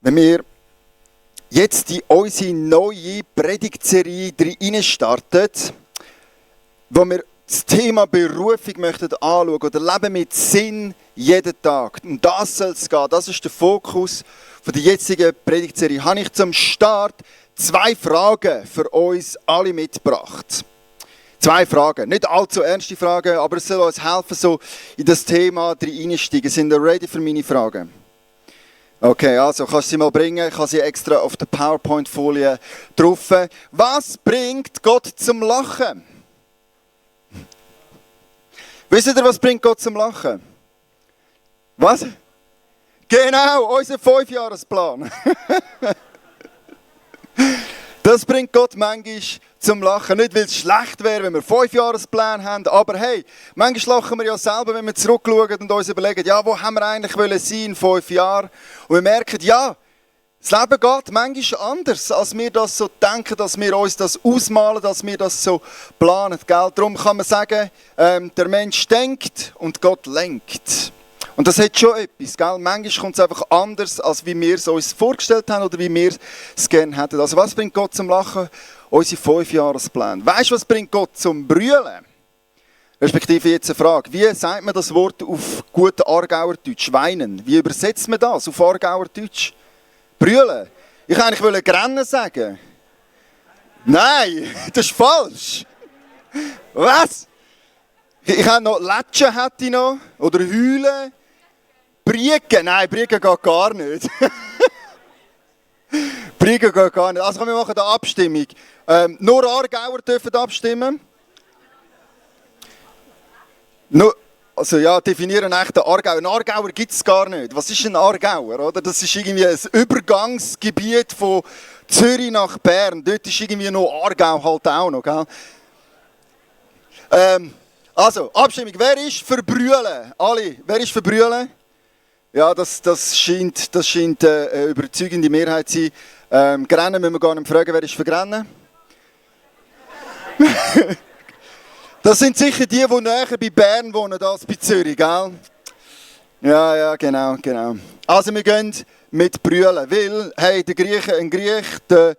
wenn wir jetzt in unsere neue Predigtserie reinstarten, wo wir das Thema Berufung möchten anschauen oder Leben mit Sinn jeden Tag. Um das soll es gehen. Das ist der Fokus von der jetzigen Predigtserie. Habe ich zum Start 2 Fragen für uns alle mitgebracht. 2 Fragen. Nicht allzu ernste Fragen, aber es soll uns helfen, so in das Thema reinsteigen. Sind ihr ready für meine Fragen? Okay, also kannst du sie mal bringen. Ich habe sie extra auf der PowerPoint-Folie drauf. Was bringt Gott zum Lachen? Wisst ihr, was bringt Gott zum Lachen? Was? Genau, unser 5-Jahresplan. Das bringt Gott manchmal zum Lachen. Nicht, weil es schlecht wäre, wenn wir 5-Jahrespläne haben, aber hey, manchmal lachen wir ja selber, wenn wir zurückschauen und uns überlegen, ja, wo haben wir eigentlich sein in 5 Jahren? Und wir merken, ja, das Leben geht manchmal anders, als wir das so denken, dass wir uns das ausmalen, dass wir das so planen. Gell? Darum kann man sagen, der Mensch denkt und Gott lenkt. Und das hat schon etwas. Gell? Manchmal kommt es einfach anders, als wie wir es uns vorgestellt haben oder wie wir es gerne hätten. Also was bringt Gott zum Lachen? Unsere 5-Jahrespläne. Weißt du, was bringt Gott zum Brüllen? Respektive jetzt eine Frage. Wie sagt man das Wort auf guten Aargauer Deutsch? Weinen. Wie übersetzt man das auf Aargauer Deutsch? Brüllen. Ich wollte eigentlich grennen sagen. Nein, das ist falsch. Was? Ich hätte noch Latschen hätte ich noch. Oder heulen. Briegen. Nein, Briegen geht gar nicht. Briegen geht gar nicht. Also wir machen eine Abstimmung. Nur Aargauer dürfen abstimmen. Also ja, definieren echt den Aargauer. Ein Aargauer gibt es gar nicht. Was ist ein Aargauer? Oder? Das ist irgendwie ein Übergangsgebiet von Zürich nach Bern. Dort ist irgendwie noch Aargau halt auch noch. Gell? Also, Abstimmung. Wer ist für Brüllen? Alle. Wer ist für Brüllen? Ja, das scheint eine überzeugende Mehrheit zu sein. Grennen müssen wir gar nicht fragen, wer ist für Grennen? Das sind sicher die näher bei Bern wohnen als bei Zürich, gell? Ja, genau. Also wir gehen mit Brüllen, weil, hey, der Grieche ein Griech, der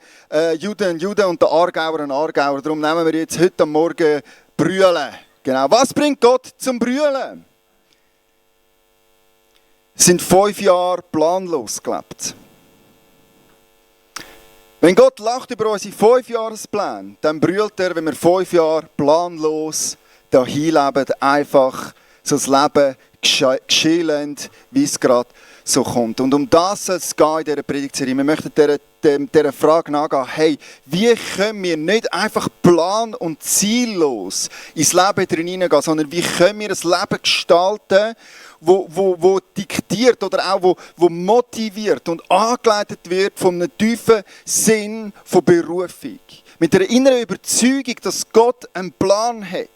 Jude ein Jude und der Aargauer ein Aargauer. Darum nehmen wir jetzt heute am Morgen Brüllen. Genau. Was bringt Gott zum Brüllen? Es sind 5 Jahre planlos gelebt. Wenn Gott lacht über unsere 5-Jahrespläne, dann brüllt er, wenn wir 5 Jahre planlos dahin leben, einfach so das Leben geschehen, wie es gerade so kommt. Und um das soll es gehen in dieser Predigtserie. Wir möchten dieser Frage nachgehen, hey, wie können wir nicht einfach plan- und ziellos ins Leben hineingehen, sondern wie können wir ein Leben gestalten, wo diktiert oder auch wo motiviert und angeleitet wird von einem tiefen Sinn von Berufung. Mit einer inneren Überzeugung, dass Gott einen Plan hat,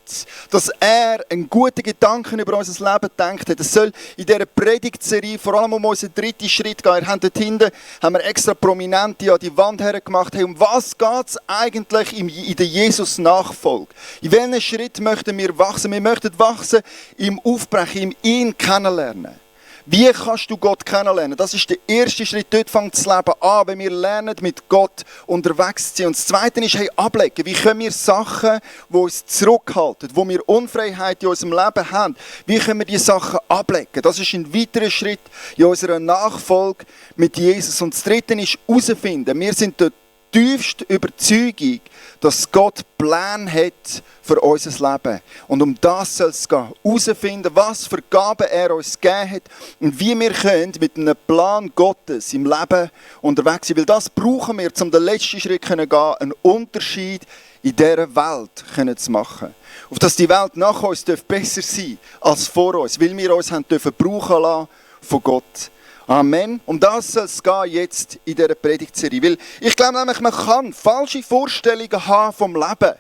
dass er einen guten Gedanken über unser Leben gedacht hat. Es soll in dieser Predigtserie vor allem um unseren 3. Schritt gehen. Ihr habt dort hinten haben wir extra Prominente an die Wand hergemacht. Hey, um was geht es eigentlich in der Jesus-Nachfolge? In welchen Schritt möchten wir wachsen? Wir möchten wachsen im Aufbrechen, im ihn kennenlernen. Wie kannst du Gott kennenlernen? Das ist der erste Schritt. Dort fängt das Leben an, wenn wir lernen, mit Gott unterwegs zu sein. Und das Zweite ist, hey, ablegen. Wie können wir Sachen, die uns zurückhalten, wo wir Unfreiheit in unserem Leben haben, wie können wir diese Sachen ablegen? Das ist ein weiterer Schritt in unserer Nachfolge mit Jesus. Und das Dritte ist, herausfinden. Wir sind der tiefste Überzeugung, dass Gott Pläne hat für unser Leben. Und um das soll es gehen. Herausfinden, was für Gaben er uns gegeben hat und wie wir können mit einem Plan Gottes im Leben unterwegs sein. Weil das brauchen wir, um den letzten Schritt zu gehen, einen Unterschied in dieser Welt zu machen. Auf dass die Welt nach uns besser sein darf als vor uns. Weil wir uns haben brauchen lassen von Gott. Amen. Um das soll es gehen jetzt in dieser Predigtserie. Weil ich glaube nämlich, man kann falsche Vorstellungen haben vom Leben.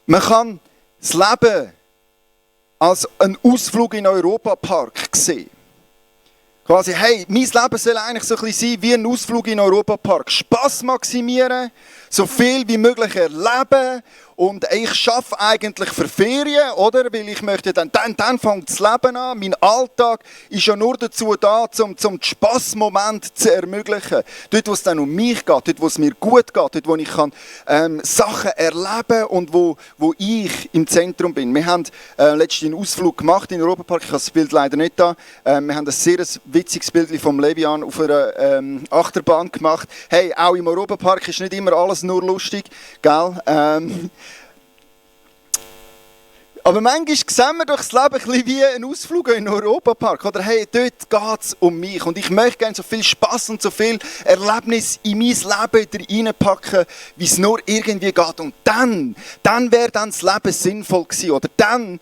Man kann das Leben als einen Ausflug in den Europapark sehen. Quasi, hey, mein Leben soll eigentlich so ein bisschen sein wie ein Ausflug in den Europapark. Spass maximieren, so viel wie möglich erleben und ich schaffe eigentlich für Ferien, oder? Weil ich möchte dann fängt das Leben an. Mein Alltag ist ja nur dazu da, um den Spassmoment zu ermöglichen. Dort, wo es dann um mich geht, dort, wo es mir gut geht, dort, wo ich kann, Sachen erleben kann und wo ich im Zentrum bin. Wir haben letztens einen Ausflug gemacht in den Europapark. Ich habe das Bild leider nicht da. Wir haben ein sehr witziges Bild vom Levian auf einer Achterbahn gemacht. Hey, auch im Europapark ist nicht immer alles nur lustig, gell? Aber manchmal sehen wir doch das Leben ein bisschen wie ein Ausflug in den Europapark. Oder hey, dort geht es um mich. Und ich möchte gerne so viel Spass und so viel Erlebnis in mein Leben reinpacken, wie es nur irgendwie geht. Und dann wäre dann das Leben sinnvoll gewesen. Oder dann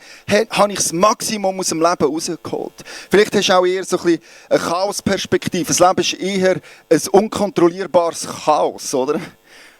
habe ich das Maximum aus dem Leben rausgeholt. Vielleicht hast du auch eher so ein bisschen eine Chaosperspektive. Das Leben ist eher ein unkontrollierbares Chaos, oder?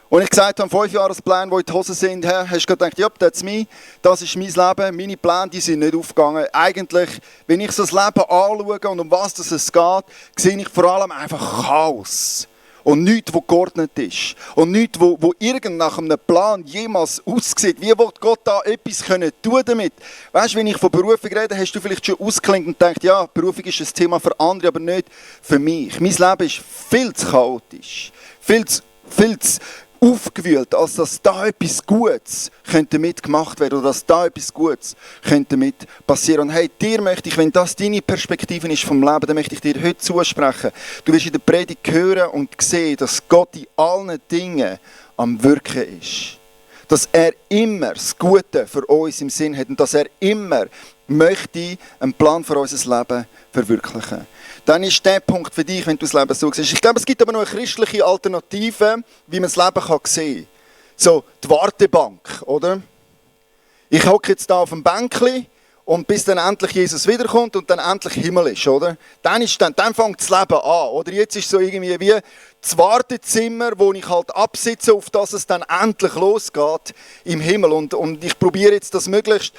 Und ich gesagt habe, 5-Jahrespläne, die in die Hose sind, hast du gedacht, ja, that's me, das ist mein Leben, meine Pläne, die sind nicht aufgegangen. Eigentlich, wenn ich so das Leben anschaue und um was es geht, sehe ich vor allem einfach Chaos. Und nichts, was geordnet ist. Und nichts, wo irgend nach einem Plan jemals aussieht. Wie will Gott da etwas tun damit? Weißt du, wenn ich von Berufung rede, hast du vielleicht schon ausgeklingt und gedacht, ja, Berufung ist ein Thema für andere, aber nicht für mich. Mein Leben ist viel zu chaotisch. Viel zu aufgewühlt, als dass da etwas Gutes könnte mitgemacht werden oder dass da etwas Gutes könnte mit passieren. Und hey, dir möchte ich, wenn das deine Perspektive ist vom Leben, dann möchte ich dir heute zusprechen. Du wirst in der Predigt hören und sehen, dass Gott in allen Dingen am Wirken ist. Dass er immer das Gute für uns im Sinn hat und dass er immer möchte einen Plan für unser Leben verwirklichen. Dann ist der Punkt für dich, wenn du das Leben so siehst. Ich glaube, es gibt aber noch eine christliche Alternative, wie man das Leben sehen kann. So, die Wartebank, oder? Ich hocke jetzt da auf dem Bänkli und bis dann endlich Jesus wiederkommt und dann endlich Himmel ist, oder? Dann fängt das Leben an, oder? Jetzt ist so irgendwie wie das Wartezimmer, wo ich halt absitze, auf das es dann endlich losgeht im Himmel. Und ich probiere jetzt das möglichst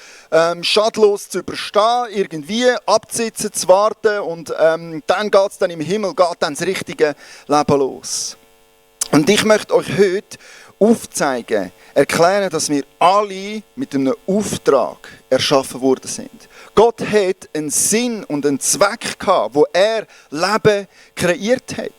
schadlos zu überstehen, irgendwie abzusitzen, zu warten und dann geht es dann im Himmel, geht dann das richtige Leben los. Und ich möchte euch heute aufzeigen, erklären, dass wir alle mit einem Auftrag erschaffen worden sind. Gott hat einen Sinn und einen Zweck gehabt, wo er Leben kreiert hat.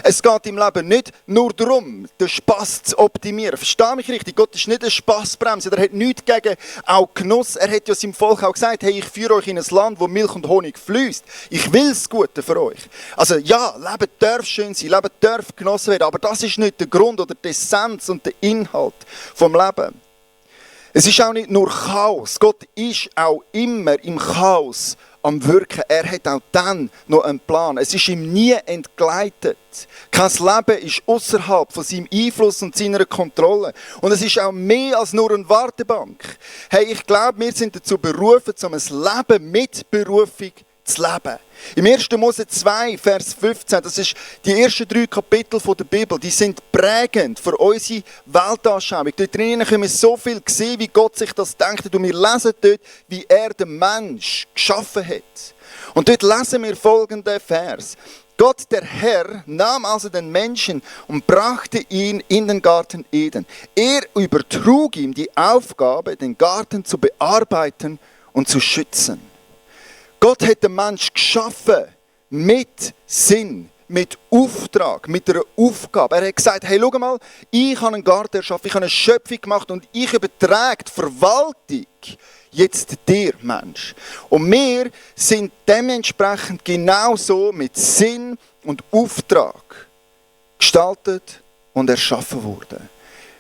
Es geht im Leben nicht nur darum, den Spass zu optimieren. Versteh mich richtig, Gott ist nicht eine Spassbremse. Er hat nichts gegen auch Genuss. Er hat ja seinem Volk auch gesagt, hey, ich führe euch in ein Land, wo Milch und Honig fließt. Ich will das Gute für euch. Also ja, Leben darf schön sein, Leben darf genossen werden, aber das ist nicht der Grund oder die Essenz und der Inhalt vom Leben. Es ist auch nicht nur Chaos. Gott ist auch immer im Chaos am Wirken. Er hat auch dann noch einen Plan. Es ist ihm nie entgleitet. Kein Leben ist außerhalb von seinem Einfluss und seiner Kontrolle. Und es ist auch mehr als nur eine Wartebank. Hey, ich glaube, wir sind dazu berufen, um ein Leben mit Berufung zu leben. Im 1. Mose 2, Vers 15, das ist die ersten 3 Kapitel der Bibel, die sind prägend für unsere Weltanschauung. Dort drinnen können wir so viel sehen, wie Gott sich das denkt. Und wir lesen dort, wie er den Mensch geschaffen hat. Und dort lesen wir folgenden Vers. Gott, der Herr, nahm also den Menschen und brachte ihn in den Garten Eden. Er übertrug ihm die Aufgabe, den Garten zu bearbeiten und zu schützen. Gott hat den Menschen geschaffen mit Sinn, mit Auftrag, mit einer Aufgabe. Er hat gesagt, hey, schau mal, ich habe einen Garten erschaffen, ich habe eine Schöpfung gemacht und ich übertrage die Verwaltung jetzt dir, Mensch. Und wir sind dementsprechend genauso mit Sinn und Auftrag gestaltet und erschaffen worden.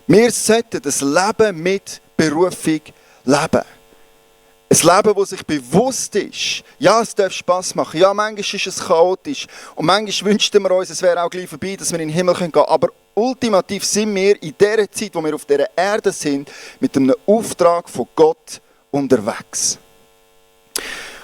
Wir sollten das Leben mit Berufung leben. Ein Leben, das sich bewusst ist, ja, es darf Spass machen, ja, manchmal ist es chaotisch und manchmal wünschten wir uns, es wäre auch gleich vorbei, dass wir in den Himmel gehen können, aber ultimativ sind wir in dieser Zeit, wo wir auf dieser Erde sind, mit einem Auftrag von Gott unterwegs.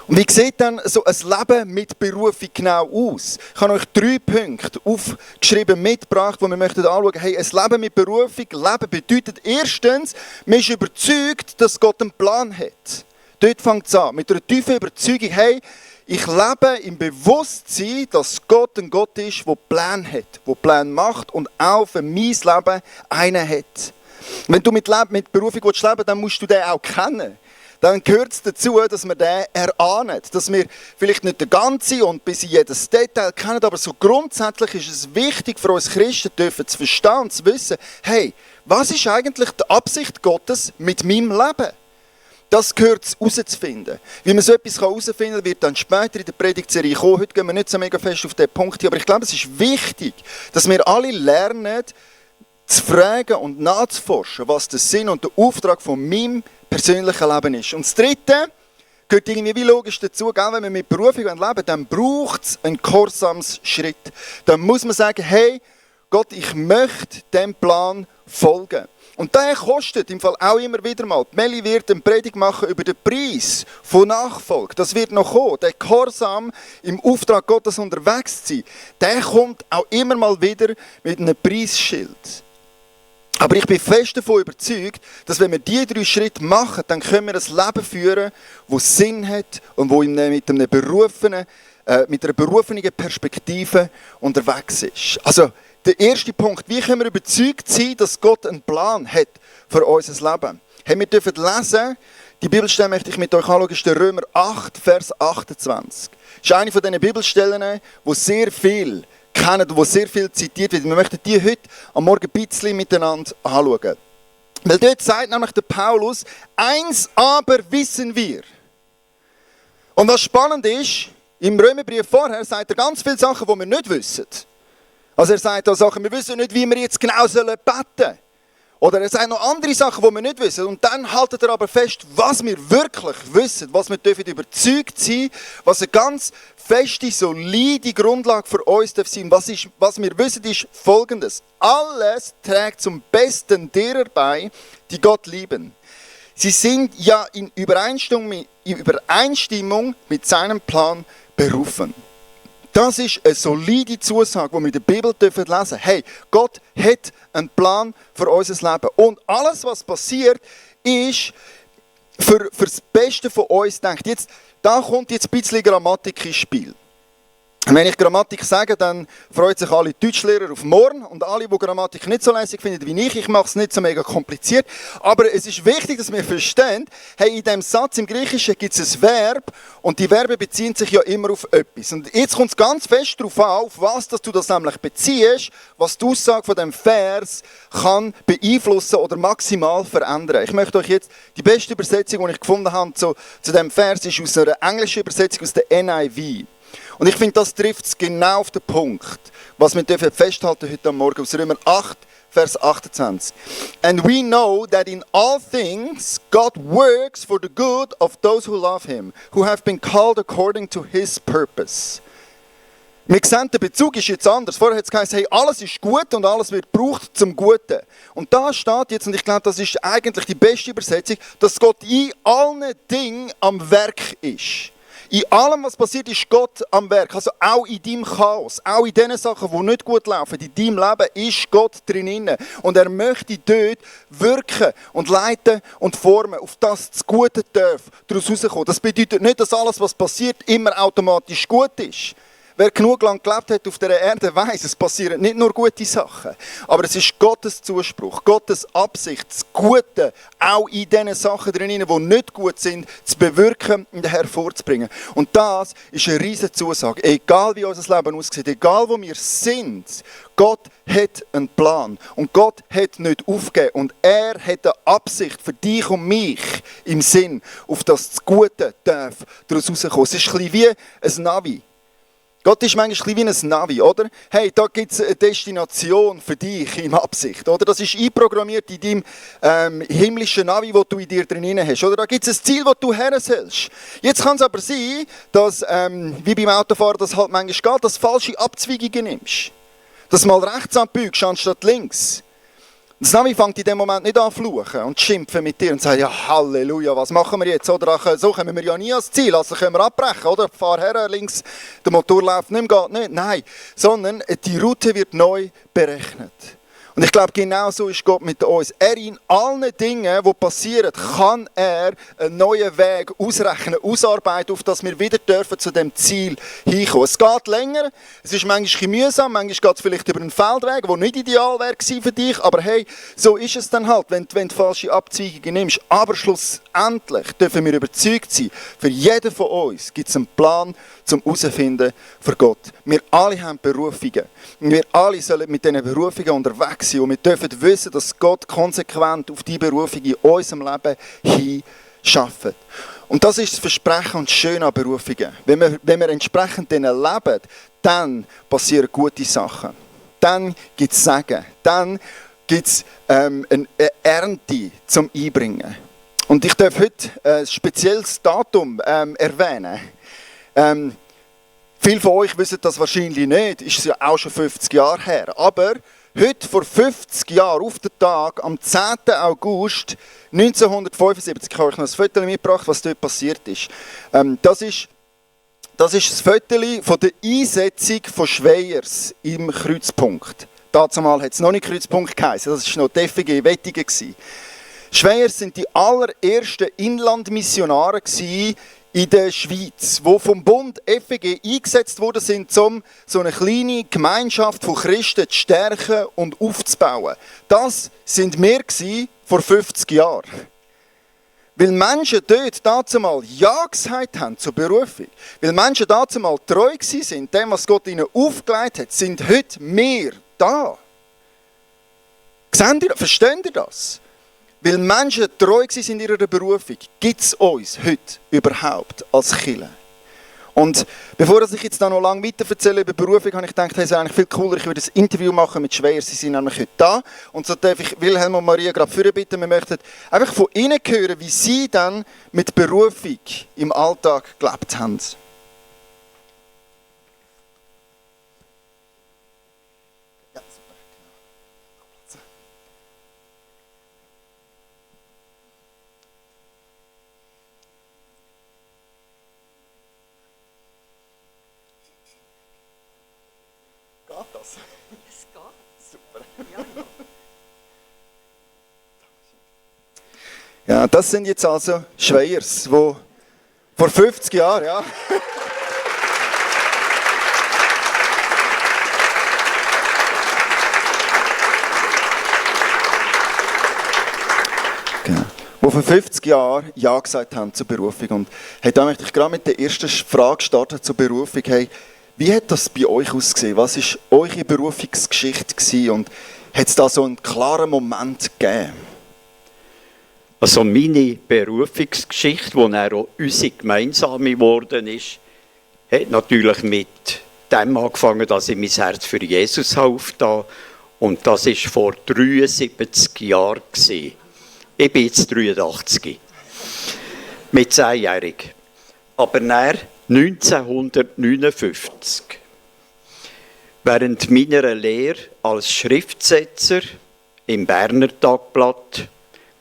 Und wie sieht dann so ein Leben mit Berufung genau aus? Ich habe euch 3 Punkte aufgeschrieben, mitgebracht, die wir möchten anschauen. Hey, ein Leben mit Berufung, Leben bedeutet erstens, man ist überzeugt, dass Gott einen Plan hat. Dort fängt es an, mit einer tiefen Überzeugung, hey, ich lebe im Bewusstsein, dass Gott ein Gott ist, der Pläne hat, der Pläne macht und auch für mein Leben einen hat. Wenn du mit Berufung leben willst, dann musst du den auch kennen. Dann gehört es dazu, dass wir den erahnen. Dass wir vielleicht nicht den ganzen und bis in jedes Detail kennen, aber so grundsätzlich ist es wichtig für uns Christen, dürfen zu verstehen und zu wissen, hey, was ist eigentlich die Absicht Gottes mit meinem Leben? Das gehört es herauszufinden. Wie man so etwas herausfinden kann, wird dann später in der Predigtserie kommen. Heute gehen wir nicht so mega fest auf diesen Punkt hier, aber ich glaube, es ist wichtig, dass wir alle lernen, zu fragen und nachzuforschen, was der Sinn und der Auftrag von meinem persönlichen Leben ist. Und das Dritte gehört irgendwie wie logisch dazu, wenn wir mit Berufung leben wollen, dann braucht es einen Gehorsamsschritt. Dann muss man sagen, hey, Gott, ich möchte dem Plan folgen. Und der kostet im Fall auch immer wieder mal. Die Meli wird eine Predigt machen über den Preis von Nachfolge. Das wird noch kommen. Der Gehorsam im Auftrag Gottes unterwegs zu sein, der kommt auch immer mal wieder mit einem Preisschild. Aber ich bin fest davon überzeugt, dass wenn wir diese 3 Schritte machen, dann können wir ein Leben führen, das Sinn hat und das mit einer berufenen Perspektive unterwegs ist. Also, der erste Punkt, wie können wir überzeugt sein, dass Gott einen Plan hat für unser Leben? Hey, wir dürfen lesen, die Bibelstelle möchte ich mit euch anschauen, ist der Römer 8, Vers 28. Das ist eine von diesen Bibelstellen, die sehr viel kennen, die sehr viel zitiert wird. Wir möchten die heute am Morgen ein bisschen miteinander anschauen. Weil dort sagt nämlich der Paulus, eins aber wissen wir. Und was spannend ist, im Römerbrief vorher sagt er ganz viele Sachen, die wir nicht wissen. Also er sagt auch Sachen, wir wissen nicht, wie wir jetzt genau beten sollen. Oder er sagt noch andere Sachen, die wir nicht wissen. Und dann haltet er aber fest, was wir wirklich wissen, was wir dürfen überzeugt sein, was eine ganz feste, solide Grundlage für uns sein darf. Was wir wissen, ist Folgendes. Alles trägt zum Besten derer bei, die Gott lieben. Sie sind ja in Übereinstimmung mit seinem Plan berufen. Das ist eine solide Zusage, die wir in der Bibel lesen dürfen. Hey, Gott hat einen Plan für unser Leben. Und alles, was passiert, ist für das Beste von uns gedacht. Da kommt jetzt ein bisschen Grammatik ins Spiel. Und wenn ich Grammatik sage, dann freuen sich alle Deutschlehrer auf morgen und alle, die Grammatik nicht so lässig finden wie ich. Ich mache es nicht so mega kompliziert. Aber es ist wichtig, dass wir verstehen, hey, in diesem Satz im Griechischen gibt es ein Verb und die Verben beziehen sich ja immer auf etwas. Und jetzt kommt es ganz fest darauf an, auf was dass du das nämlich beziehst, was die Aussage von dem Vers kann beeinflussen oder maximal verändern. Ich möchte euch jetzt die beste Übersetzung, die ich gefunden habe zu diesem Vers, ist aus einer englischen Übersetzung, aus der NIV. Und ich finde, das trifft es genau auf den Punkt, was wir festhalten heute Morgen aus Römer 8, Vers 28. And we know that in all things God works for the good of those who love him, who have been called according to his purpose. Wir sehen, der Bezug ist jetzt anders. Vorher hat es geheißen, hey, alles ist gut und alles wird gebraucht zum Guten. Und da steht jetzt, und ich glaube, das ist eigentlich die beste Übersetzung, dass Gott in allen Dingen am Werk ist. In allem, was passiert, ist Gott am Werk. Also auch in deinem Chaos, auch in den Sachen, die nicht gut laufen, in deinem Leben ist Gott drin. Und er möchte dort wirken und leiten und formen, auf das das Gute darf daraus rauskommen. Das bedeutet nicht, dass alles, was passiert, immer automatisch gut ist. Wer genug lang gelebt hat auf dieser Erde, weiss, es passieren nicht nur gute Sachen. Aber es ist Gottes Zuspruch, Gottes Absicht, das Gute auch in diesen Sachen drin, die nicht gut sind, zu bewirken und hervorzubringen. Und das ist eine riesige Zusage. Egal wie unser Leben aussieht, egal wo wir sind, Gott hat einen Plan. Und Gott hat nicht aufgegeben. Und er hat eine Absicht für dich und mich im Sinn, auf das Gute darf daraus rauskommen. Es ist ein bisschen wie ein Navi. Gott ist manchmal wie ein Navi, oder? Hey, da gibt es eine Destination für dich in Absicht, oder? Das ist einprogrammiert in deinem himmlischen Navi, das du in dir drin hast, oder? Da gibt es ein Ziel, das du her sollst. Jetzt kann es aber sein, dass, wie beim Autofahren das halt manchmal geht, dass du falsche Abzweigungen nimmst. Dass du mal rechts abbiegst, anstatt links. Das Navi fängt in dem Moment nicht an zu fluchen und zu schimpfen mit dir und sagt, ja, Halleluja, was machen wir jetzt? Oder so kommen wir ja nie ans Ziel, also können wir abbrechen, oder? Fahr her, links, der Motor läuft nicht mehr, geht nicht. Nein, sondern die Route wird neu berechnet. Und ich glaube, genau so ist Gott mit uns. Er in allen Dingen, die passieren, kann er einen neuen Weg ausrechnen, ausarbeiten, auf dass wir wieder dürfen zu dem Ziel hinkommen. Es geht länger, es ist manchmal ein bisschen mühsam, manchmal geht es vielleicht über einen Feldweg, der nicht ideal wäre für dich, aber hey, so ist es dann halt, wenn du falsche Abzweigungen nimmst. Aber schlussendlich dürfen wir überzeugt sein, für jeden von uns gibt es einen Plan zum herausfinden für Gott. Wir alle haben Berufungen. Wir alle sollen mit diesen Berufungen unterwegs sein und wir dürfen wissen, dass Gott konsequent auf diese Berufung in unserem Leben hin schafft. Und das ist das Versprechen und das Schöne an Berufungen. Wenn wir entsprechend denen leben, dann passieren gute Sachen. Dann gibt es Segen. Dann gibt es eine Ernte zum Einbringen. Und ich darf heute ein spezielles Datum erwähnen. Viele von euch wissen das wahrscheinlich nicht, ist ja auch schon 50 Jahre her. Aber heute, vor 50 Jahren, auf den Tag, am 10. August 1975, habe ich noch ein Foto mitgebracht, was dort passiert ist. Das ist das Foto von der Einsetzung von Schweiers im Kreuzpunkt. Dazumal hat es noch nicht Kreuzpunkt geheißen, das war noch die FG Wettigen. Schweiers waren die allerersten Inlandmissionare in der Schweiz, die vom Bund FEG eingesetzt wurden, um so eine kleine Gemeinschaft von Christen zu stärken und aufzubauen. Das sind wir vor 50 Jahren. Weil Menschen dort dazumal Ja gesagt haben zur Berufung, weil Menschen dazumal treu waren, dem, was Gott ihnen aufgelegt hat, sind heute wir da. Versteht ihr das? Weil Menschen treu waren in ihrer Berufung, gibt es uns heute überhaupt als Kirche. Und bevor ich jetzt noch lange weiter erzähle über Berufung, habe ich gedacht, es wäre eigentlich viel cooler, ich würde ein Interview machen mit Schweier. Sie sind nämlich heute da. Und so darf ich Wilhelm und Maria gerade vorbitten. Wir möchten einfach von ihnen hören, wie sie dann mit Berufung im Alltag gelebt haben. Das. Es geht. Super. Ja. Ja, das sind jetzt also Schweiers, die vor 50 Jahren, ja. Genau. Die vor 50 Jahren Ja gesagt haben zur Berufung. Und hey, da möchte ich gerade mit der ersten Frage starten zur Berufung. Hey, wie hat das bei euch ausgesehen? Was war eure Berufungsgeschichte gewesen? Und hat es da so einen klaren Moment gegeben? Also meine Berufungsgeschichte, die dann auch unsere gemeinsame geworden ist, hat natürlich mit dem angefangen, dass ich mein Herz für Jesus aufgetan habe. Und das war vor 73 Jahren. Ich bin jetzt 83. Mit 10-jährig. Aber dann 1959, während meiner Lehre als Schriftsetzer im Berner Tagblatt,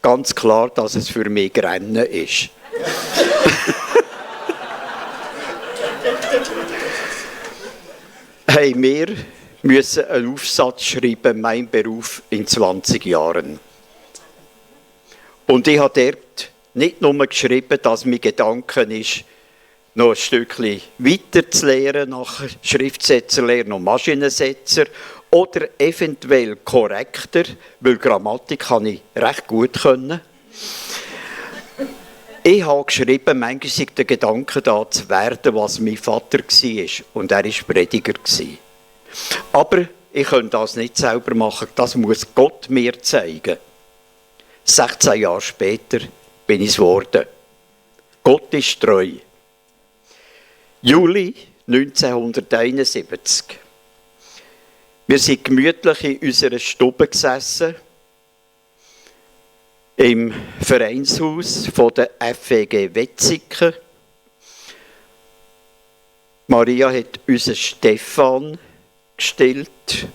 ganz klar, dass es für mich Rennen ist. Hey, wir müssen einen Aufsatz schreiben, mein Beruf in 20 Jahren. Und ich habe dort nicht nur geschrieben, dass mein Gedanke ist, noch ein Stückchen weiter zu lehren, nach Schriftsetzerlehre, noch Maschinensetzer oder eventuell korrekter, weil Grammatik kann ich recht gut können. Ich habe geschrieben, manchmal sei der Gedanke da zu werden, was mein Vater war. Und er war Prediger. Aber ich kann das nicht selber machen, das muss Gott mir zeigen. 16 Jahre später bin ich es geworden. Gott ist treu. Juli 1971. Wir sind gemütlich in unserer Stube gesessen, im Vereinshaus von der FEG Wetzigen. Maria hat unseren Stefan gestillt.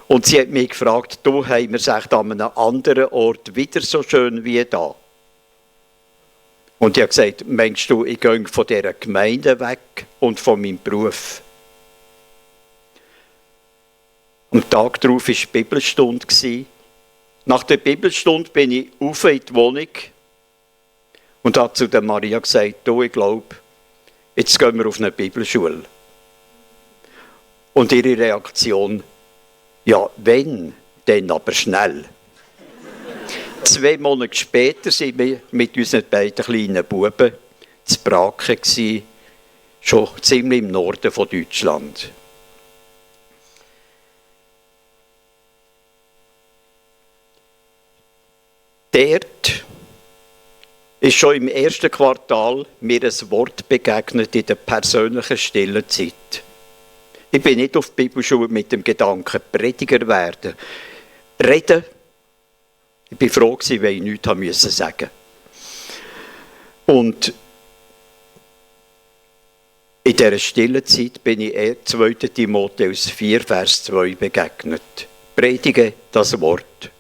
Und sie hat mich gefragt, du, haben wir es echt an einem anderen Ort wieder so schön wie da? Und ich habe gesagt, meinst du, ich gehe von dieser Gemeinde weg und von meinem Beruf? Am Tag darauf war Bibelstunde. Nach der Bibelstunde bin ich auf in die Wohnung und habe zu der Maria gesagt, du, ich glaube, jetzt gehen wir auf eine Bibelschule. Und ihre Reaktion, ja, wenn, dann aber schnell. 2 Monate später waren wir mit unseren beiden kleinen Buben zu Braken, schon ziemlich im Norden von Deutschland. Dort ist schon im ersten Quartal mir ein Wort begegnet in der persönlichen stillen Zeit. Ich bin nicht auf die Bibelschule mit dem Gedanken, Prediger werden. Reden. Ich war froh, weil ich nichts sagen musste. Und in dieser stillen Zeit bin ich 2. Timotheus 4, Vers 2 begegnet. Predige das Wort.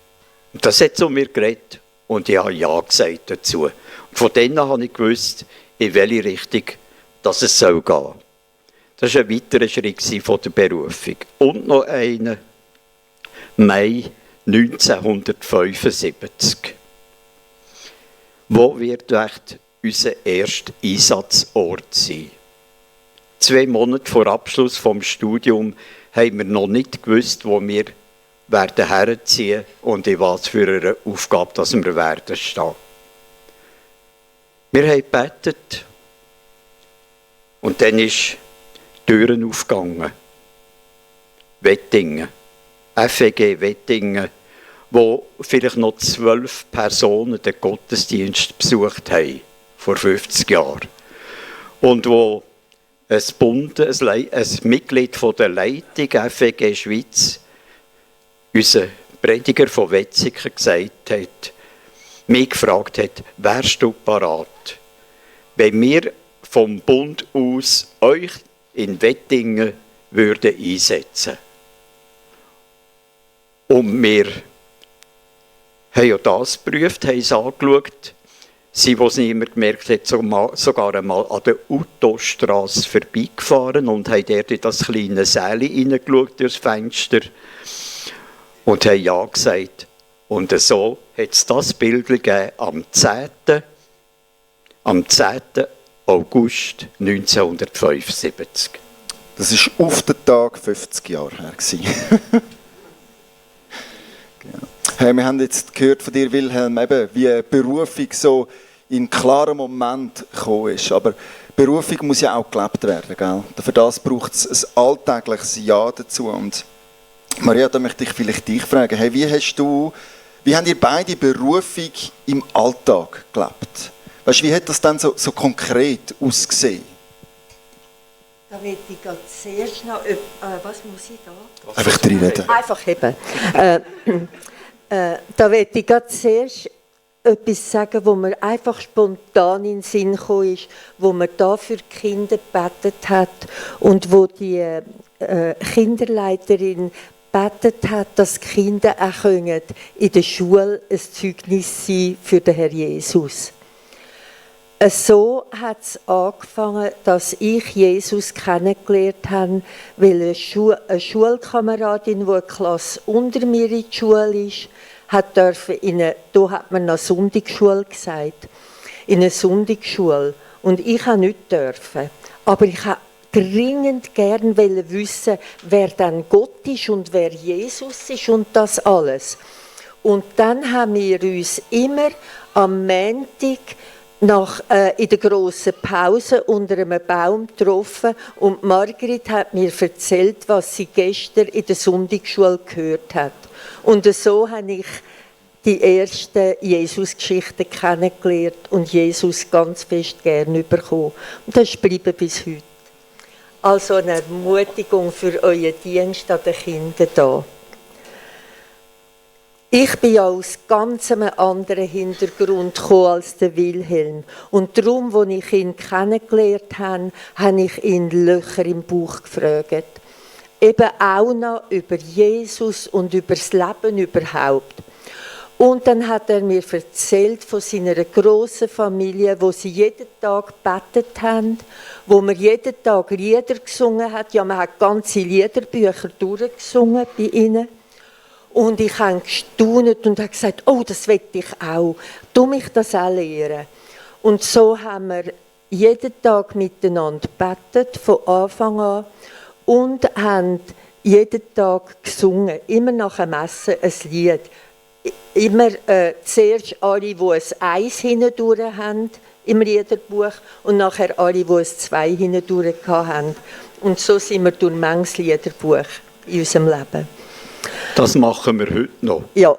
Und das hat zu mir geredet und ich habe Ja gesagt dazu. Und von dann an habe ich gewusst, in welche Richtung dass es gehen soll. Das war ein weiterer Schritt von der Berufung. Und noch einer, Mai 1975. Wo wird echt unser erster Einsatzort sein? 2 Monate vor Abschluss des Studiums haben wir noch nicht gewusst, wo wir werden herziehen und in was für eine Aufgabe dass wir werden stehen. Wir haben gebetet und dann ist Türen aufgegangen. Wettingen. FEG Wettingen, wo vielleicht noch 12 Personen den Gottesdienst besucht haben, vor 50 Jahren. Und wo ein Mitglied von der Leitung FEG Schweiz, unser Prediger von Wetzikon, mich gefragt hat, wärst du parat, wenn wir vom Bund aus euch in Wettingen würden einsetzen. Und wir haben ja das geprüft, haben es angeschaut. Sie, die es nicht mehr gemerkt hat, sogar einmal an der Autostrasse vorbeigefahren und haben dort in das kleine Säle hineingeschaut durchs Fenster und haben Ja gesagt. Und so hat es das Bild gegeben am 10. August 1975. Das war auf den Tag 50 Jahre her. Genau. Hey, wir haben jetzt gehört von dir, Wilhelm, eben, wie eine Berufung so in klaren Moment gekommen ist. Aber Berufung muss ja auch gelebt werden. Gell? Für das braucht es ein alltägliches Ja dazu. Und Maria, da möchte ich vielleicht dich fragen, hey, wie haben ihr beide Berufung im Alltag gelebt? Weißt, wie hat das dann so konkret ausgesehen? Da will ich zuerst noch... was muss ich da? Einfach reinreden. Einfach eben. Da will ich zuerst etwas sagen, wo mir einfach spontan in den Sinn gekommen ist, wo man da für die Kinder gebetet hat und wo die Kinderleiterin gebetet hat, dass die Kinder auch in der Schule ein Zeugnis sein für den Herr Jesus. So hat es angefangen, dass ich Jesus kennengelernt habe, weil eine Schulkameradin, die eine Klasse unter mir in die Schule ist, da hat man noch Sonntagsschule gesagt, in eine Sonntagsschule. Und ich durfte nicht dürfen. Aber ich wollte dringend gerne wissen, wer dann Gott ist und wer Jesus ist und das alles. Und dann haben wir uns immer am Montag in der grossen Pause unter einem Baum getroffen und Margrit hat mir erzählt, was sie gestern in der Sonntagsschule gehört hat. Und so habe ich die ersten Jesus-Geschichten kennengelernt und Jesus ganz fest gerne bekommen. Und das bleibt bis heute. Also eine Ermutigung für euren Dienst an den Kindern da. Ich bin ja aus ganz einem anderen Hintergrund gekommen als der Wilhelm. Und darum, als ich ihn kennengelernt habe, habe ich ihn Löcher im Bauch gefragt. Eben auch noch über Jesus und über das Leben überhaupt. Und dann hat er mir erzählt von seiner grossen Familie, wo sie jeden Tag gebetet haben, wo man jeden Tag Lieder gesungen hat. Ja, man hat ganze Liederbücher durchgesungen bei ihnen. Und ich habe gestaunt und habe gesagt, oh, das will ich auch. Tu mich das auch lehren. Und so haben wir jeden Tag miteinander gebetet, von Anfang an. Und haben jeden Tag gesungen, immer nach dem Essen ein Lied. Immer zuerst alle, die ein Eins hindurch haben im Liederbuch und nachher alle, die ein Zwei hindurch haben. Und so sind wir durch manches Liederbuch in unserem Leben. Das machen wir heute noch. Ja.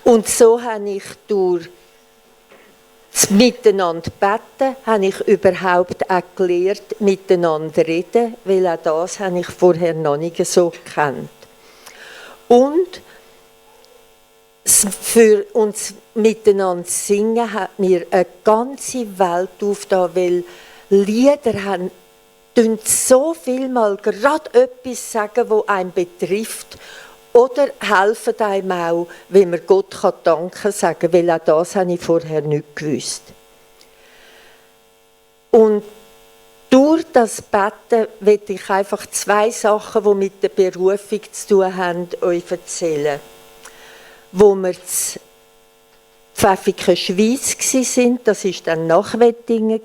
Und so habe ich durch das Miteinander beten, habe ich überhaupt auch gelernt, miteinander reden, weil auch das habe ich vorher noch nicht so gekannt. Und für uns miteinander singen hat mir eine ganze Welt aufgetan, weil Lieder haben so viel mal gerade etwas sagen, das einen betrifft, oder helfen einem auch, wenn man Gott Danke sagen kann, weil auch das habe ich vorher nicht gewusst. Und durch das Beten möchte ich einfach 2 Sachen, die mit der Berufung zu tun haben, euch erzählen. Wo wir in Pfäffiken, Schweiz waren, das war dann nach Wettingen,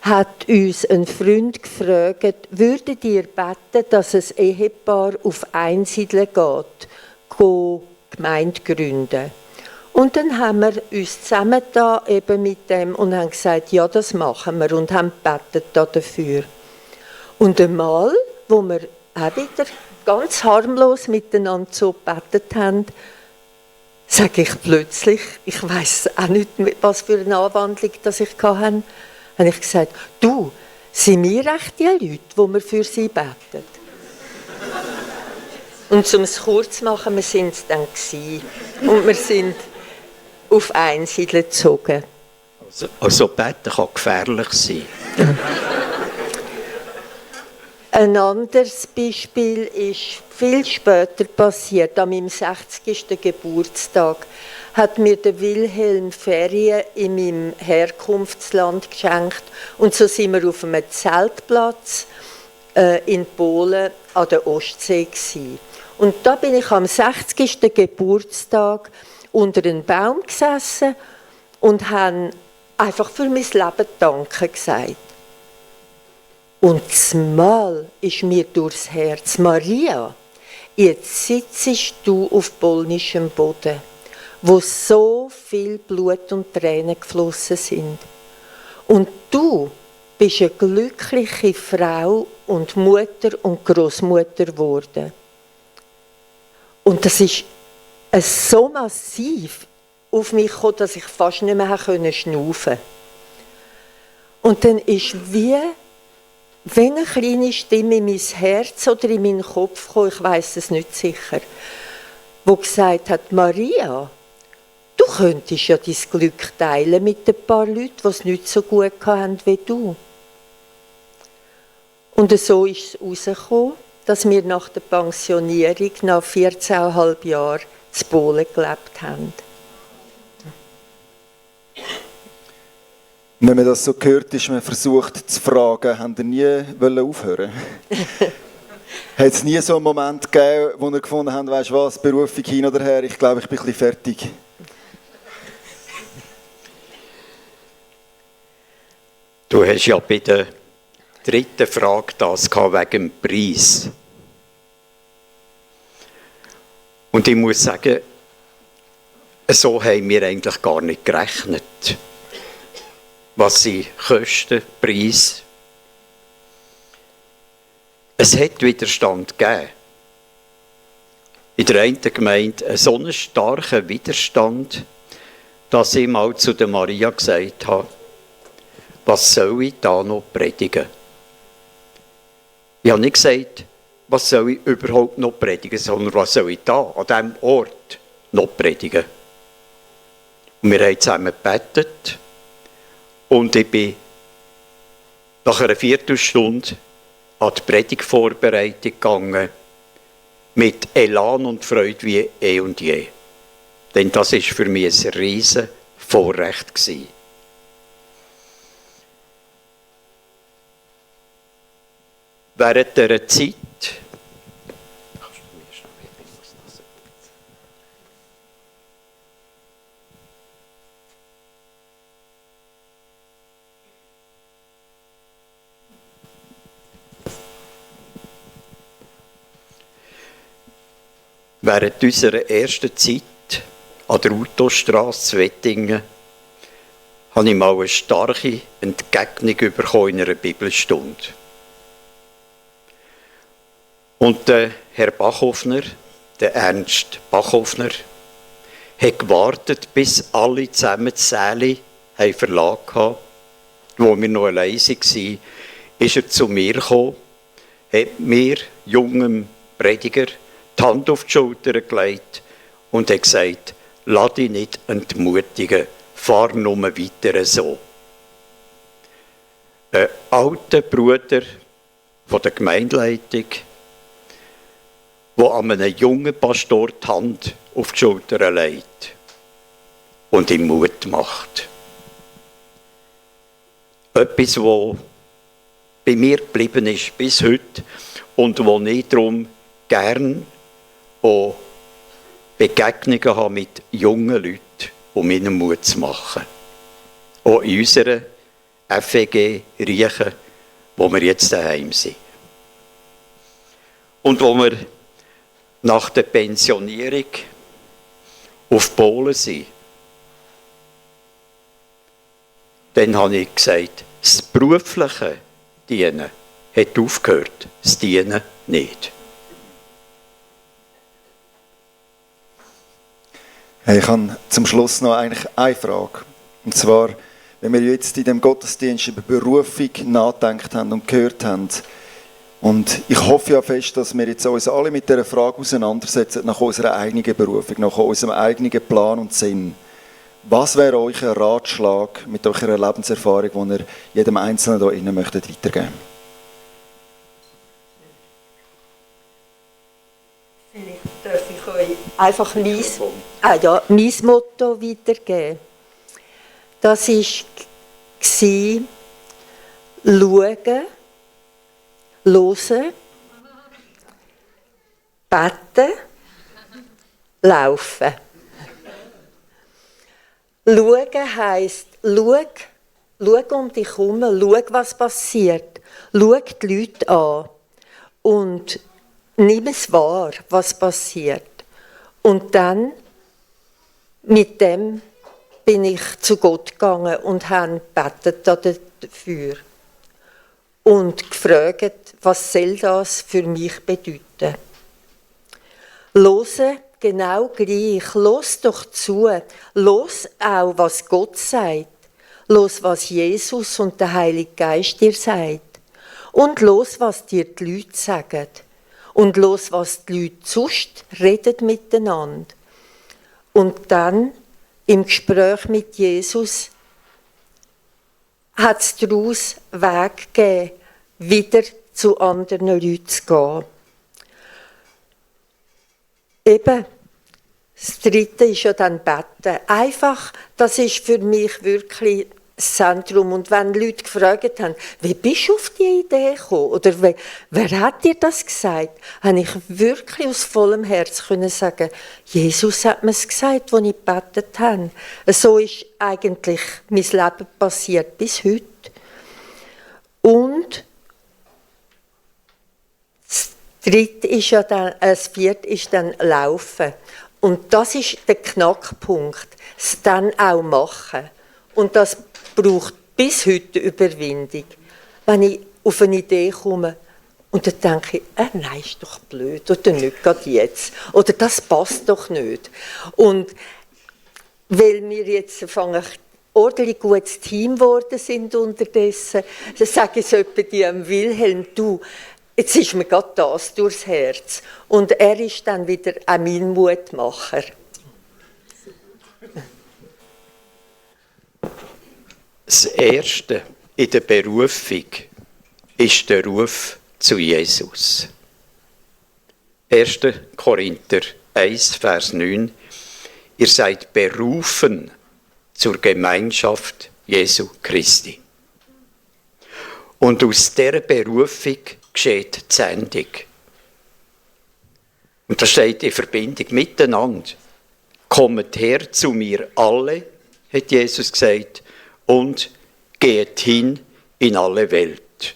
hat uns ein Freund gefragt, würdet ihr beten, dass ein Ehepaar auf Einsiedeln geht, Gemeinde gründen. Und dann haben wir uns zusammengetan eben mit dem und haben gesagt, ja, das machen wir und haben gebetet dafür. Und einmal, wo wir auch wieder ganz harmlos miteinander so gebetet haben, sage ich plötzlich, ich weiss auch nicht, was für eine Anwandlung das ich hatte, habe ich gesagt, du, sind wir echt die Leute, die wir für sie beten? Und um es kurz zu machen, wir waren es dann gewesen. Und wir sind auf Einsiedeln gezogen. Also beten kann gefährlich sein. Ein anderes Beispiel ist viel später passiert. An meinem 60. Geburtstag hat mir der Wilhelm Ferien in meinem Herkunftsland geschenkt. Und so sind wir auf einem Zeltplatz in Polen an der Ostsee gewesen. Und da bin ich am 60. Geburtstag unter einem Baum gesessen und habe einfach für mein Leben Danke gesagt. Und zumal ist mir durchs Herz, Maria, jetzt sitzt du auf polnischem Boden, wo so viel Blut und Tränen geflossen sind. Und du bist eine glückliche Frau und Mutter und Großmutter geworden. Und das ist so massiv auf mich gekommen, dass ich fast nicht mehr schnaufen konnte. Und dann ist wie eine kleine Stimme in mein Herz oder in meinen Kopf gekommen, ich weiss es nicht sicher, wo gesagt hat, Maria, du könntest ja dein Glück teilen mit ein paar Leuten, die es nicht so gut hatten wie du. Und so ist es herausgekommen, dass wir nach der Pensionierung nach 14,5 Jahren in Polen gelebt haben. Wenn man das so hört, ist man versucht zu fragen, haben ihr nie aufhören? Hat es nie so einen Moment gegeben, wo ihr gefunden habt, weisst du was, Berufung hin oder her, ich glaube, ich bin ein bisschen fertig? Du hast ja bei der 3. Frage das wegen dem Preis. Und ich muss sagen, so haben wir eigentlich gar nicht gerechnet. Was sie kosten, Preis. Es hat Widerstand gegeben. In der einen Gemeinde so einen starken Widerstand, dass ich mal zu der Maria gesagt habe, was soll ich da noch predigen? Ich habe nicht gesagt, was soll ich überhaupt noch predigen, sondern was soll ich da, an diesem Ort, noch predigen? Und wir haben zusammen gebetet und ich bin nach einer Viertelstunde an die Predigtvorbereitung gegangen mit Elan und Freude wie eh und je. Denn das ist für mich ein riesen Vorrecht gewesen. Während dieser Zeit während unserer ersten Zeit an der Autostrasse zu Wettingen habe ich mal eine starke Entgegnung bekommen in einer Bibelstunde. Und der Herr Bachhoffner, der Ernst Bachhoffner, hat gewartet, bis alle zusammen die Säle verlassen hatten. Wo wir noch allein waren, ist er zu mir gekommen, hat mir, jungem Prediger, die Hand auf die Schulter gelegt und hat gesagt, lass dich nicht entmutigen, fahr nur weiter so. Ein alter Bruder von der Gemeindeleitung, der an einem jungen Pastor die Hand auf die Schulter legt und ihm Mut macht. Etwas, was bei mir geblieben ist bis heute und wo ich darum gern auch Begegnungen habe mit jungen Leuten, um ihnen Mut zu machen. Auch in unserer FEG Riechen, wo wir jetzt daheim sind. Und wo wir nach der Pensionierung auf Polen sind, dann habe ich gesagt, das berufliche Dienen hat aufgehört, das Dienen nicht. Hey, ich habe zum Schluss noch eigentlich eine Frage. Und zwar, wenn wir jetzt in dem Gottesdienst über Berufung nachgedacht haben und gehört haben, und ich hoffe ja fest, dass wir jetzt uns alle mit dieser Frage auseinandersetzen, nach unserer eigenen Berufung, nach unserem eigenen Plan und Sinn. Was wäre euer Ratschlag mit eurer Lebenserfahrung, die ihr jedem Einzelnen hier innen möchtet weitergeben? Vielleicht darf ich euch einfach mein Motto weitergeben. Das war, schauen, hören, beten, laufen. Schauen heisst, schau um dich herum, schau, was passiert. Schau die Leute an und nimm es wahr, was passiert. Und dann, mit dem, bin ich zu Gott gegangen und habe gebetet dafür. Und gefragt, was soll das für mich bedeuten? Hören, genau gleich. Los doch zu. Los auch, was Gott sagt. Los, was Jesus und der Heilige Geist dir sagt. Und los, was dir die Leute sagen. Und los, was die Leute sonst reden miteinander. Und dann, im Gespräch mit Jesus, hat es daraus Weg gegeben, wieder zu anderen Leuten zu gehen. Eben, das Dritte ist ja dann Beten. Einfach, das ist für mich wirklich das Zentrum. Und wenn Leute gefragt haben, wie bist du auf die Idee gekommen? Oder wer hat dir das gesagt? Habe ich wirklich aus vollem Herz können sagen, Jesus hat mir es gesagt, als ich gebetet habe. So ist eigentlich mein Leben passiert bis heute. Und das Vierte ist dann Laufen. Und das ist der Knackpunkt, es dann auch machen. Und das braucht bis heute Überwindung. Wenn ich auf eine Idee komme und dann denke ich, nein, ist doch blöd, oder nicht gerade jetzt. Oder das passt doch nicht. Und weil wir jetzt ein ordentlich gutes Team geworden sind unterdessen, dann sage ich so etwa dem Wilhelm, du, jetzt ist mir gerade das durchs Herz. Und er ist dann wieder auch mein Mutmacher. Das Erste in der Berufung ist der Ruf zu Jesus. 1. Korinther 1, Vers 9. Ihr seid berufen zur Gemeinschaft Jesu Christi. Und aus dieser Berufung geschieht die Sendung. Und das steht in Verbindung miteinander. Kommt her zu mir alle, hat Jesus gesagt, und geht hin in alle Welt.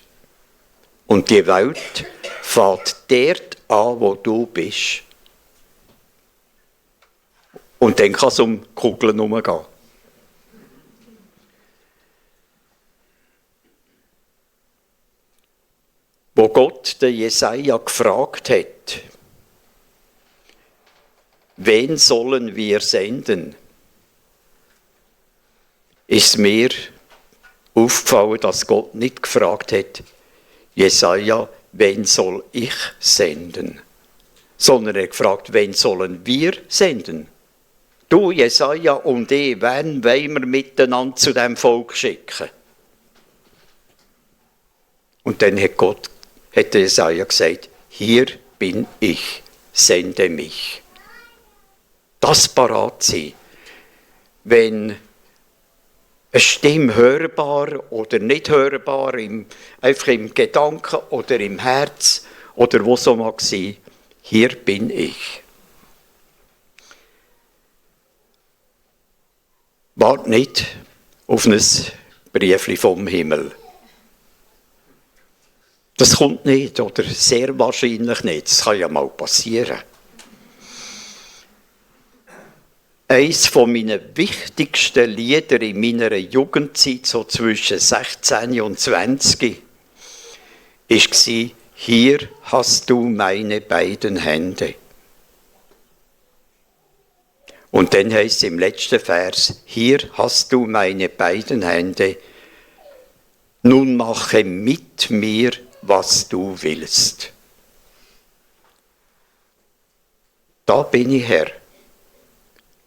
Und die Welt fährt dort an, wo du bist. Und dann kann es um Kugeln herumgehen. Wo Gott den Jesaja gefragt hat, wen sollen wir senden, ist mir aufgefallen, dass Gott nicht gefragt hat, Jesaja, wen soll ich senden? Sondern er hat gefragt, wen sollen wir senden? Du, Jesaja und ich, wen wollen wir miteinander zu diesem Volk schicken? Und dann hat Jesaja gesagt, hier bin ich, sende mich. Das parat sein, wenn eine Stimme hörbar oder nicht hörbar, einfach im Gedanken oder im Herz oder wo so mag sein, hier bin ich. Wart nicht auf ein Briefli vom Himmel. Das kommt nicht oder sehr wahrscheinlich nicht. Das kann ja mal passieren. Eines meiner wichtigsten Lieder in meiner Jugendzeit, so zwischen 16 und 20, war «Hier hast du meine beiden Hände». Und dann heißt es im letzten Vers, «Hier hast du meine beiden Hände, nun mache mit mir, was du willst». Da bin ich, Herr.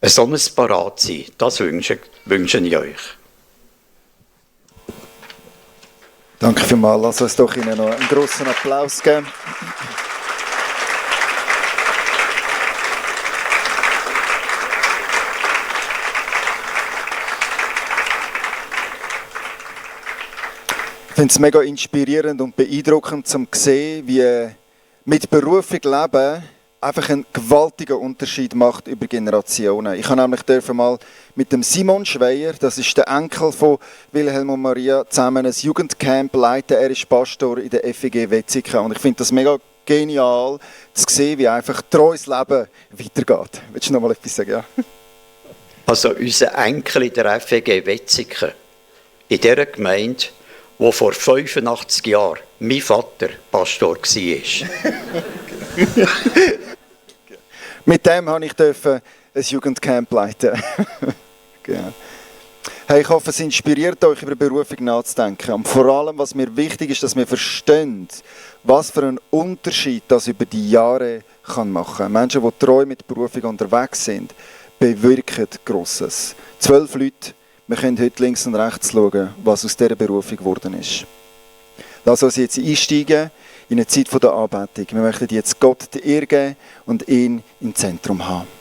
Ein solches Paratsein, das wünsche ich euch. Danke vielmals. Lass uns doch Ihnen noch einen grossen Applaus geben. Ich finde es mega inspirierend und beeindruckend, zu sehen, wie mit Berufung leben einfach einen gewaltigen Unterschied macht über Generationen. Ich habe nämlich mal mit dem Simon Schweier, das ist der Enkel von Wilhelm und Maria, zusammen ein Jugendcamp leiten. Er ist Pastor in der FEG Wetzikon. Und ich finde das mega genial, zu sehen, wie einfach treues Leben weitergeht. Willst du noch mal etwas sagen? Ja? Also unser Enkel in der FEG Wetzikon, in dieser Gemeinde, wo vor 85 Jahren mein Vater Pastor war. Mit dem durfte ich ein Jugendcamp leiten. Genau. Hey, ich hoffe, es inspiriert euch, über Berufung nachzudenken. Und vor allem, was mir wichtig ist, dass wir verstehen, was für einen Unterschied das über die Jahre machen kann. Menschen, die treu mit Berufung unterwegs sind, bewirken Grosses. 12 Leute, wir können heute links und rechts schauen, was aus dieser Berufung geworden ist. Lass uns jetzt einsteigen in eine Zeit der Anbetung. Wir möchten jetzt Gott die Ehre geben und ihn im Zentrum haben.